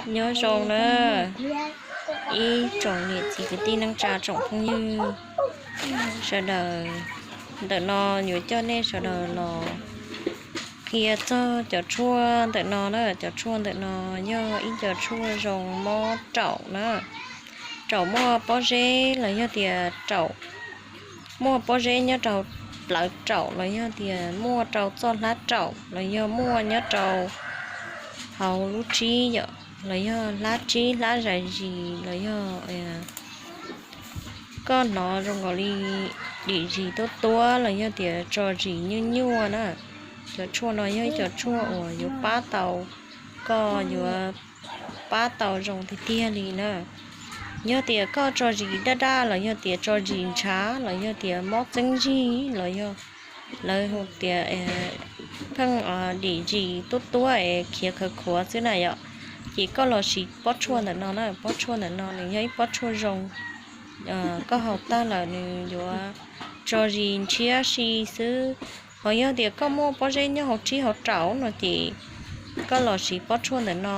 Nyob zoo na, ib tsoom niam txiv kwv tij neej tsa tsoom phooj ywg sawv daws, ntawm no yuav coj nej sawv daws los qhia txog cov tshuaj ntawm no na. Cov tshuaj ntawm no yog ib co tshuaj zoo mob raum na. Raum muaj pob zeb los yog tias raum muaj pob zeb nyob rau plawv raum los yog tias muaj rau txoj hlab raum los yog muaj nyob rau hauv lub tsib yom, los yog hlab tsib hlab zais zis los yog koj hnov zoo nkaus li dim zis tuab tuab los yog tias tso zis nyuaj nyuaj na. Cov tshuaj no yog ib co tshuaj uas yuav pab tau, koj yuav pab tau zoo tiag tiag li na. Yog tias koj tso zis daj daj los yog tias tso zis ntshav los yog tias mob txeeb zig los yog lawv hu tias pheej dim zis tuab tuab es khiav khawv khuav xwb na yom, ces koj los siv pob tshuaj ntawm no na. Pob tshuaj ntawm no nws yog ib pob tshuaj zoo, koj haus tag lawm nws yuav tso zis ntshiab si xwb. Ho yog tias koj muaj pob zeb nyob hauv tsib hauv raum no ces koj los siv pob tshuaj ntawm no.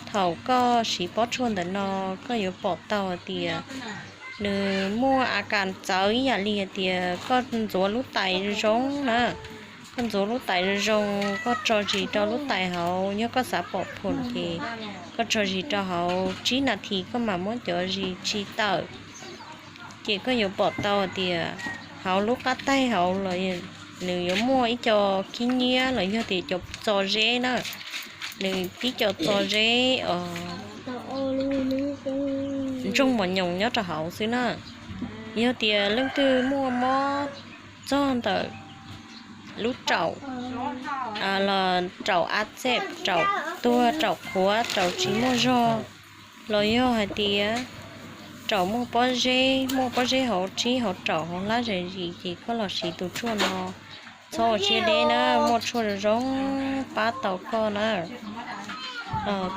Thaum koj siv pob tshuaj ntawm no, koj yuav pom tau hais tias nws muaj a kas txawv ib yam li hais tias koj ntxuav lub tais zoo zoo na. Koj ntxuav lub tais zoo zoo, koj tso zis rau lub tais hauv, yog koj xav pom phom ces koj tso zis rau hauv tsib nas this koj mam muab cov zis tsis tawm. Ces koj yuav pom tau tias hauv lub qab taig hauv los nws yuav muaj ib co khib nyiab los yog tias cov txo zeb na. Nws tib co txo zeb os, ntsoog mos nyoos nyob rau hauv xwb na. Yog tias leej twg muaj mob txog ntawm lub raum, los raum a txej, raum tuag, raum qhuav, raum tsis muaj zog, los yog hais tias raum muaj pob zeb, muaj pob zeb hauv tsib hauv raum hauv hlab zais zis ces koj los siv tus tshuaj no. Txhob ua siab deb na, muaj tshuaj zoo zoo pab tau koj na.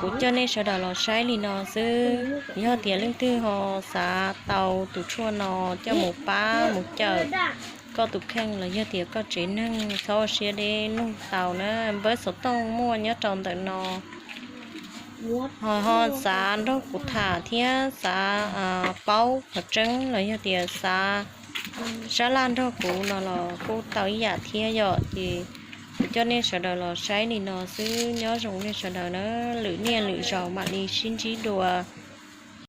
Kuv coj nej sawv daws los saib li no xwb, yog tias leej twg ho xav tau tus tshuaj no coj mus pab mus cawm koj tus kheej los yog tias koj tsev neeg, txhob ua siab deb, nug tau na. Npawb xov tooj muaj nyob rau ntawm no. Ho ho xav nrog kuv tham thiab xav paub qhov tseeb los yog tias xav sab laj nrog kuv no los kuj tau ib yam thiab yom. Ces kuv coj nej sawv daws los saib li no xwb, nyob zoo nej sawv daws na, lwm niaj lwm zaus mam li sib ntsib dua.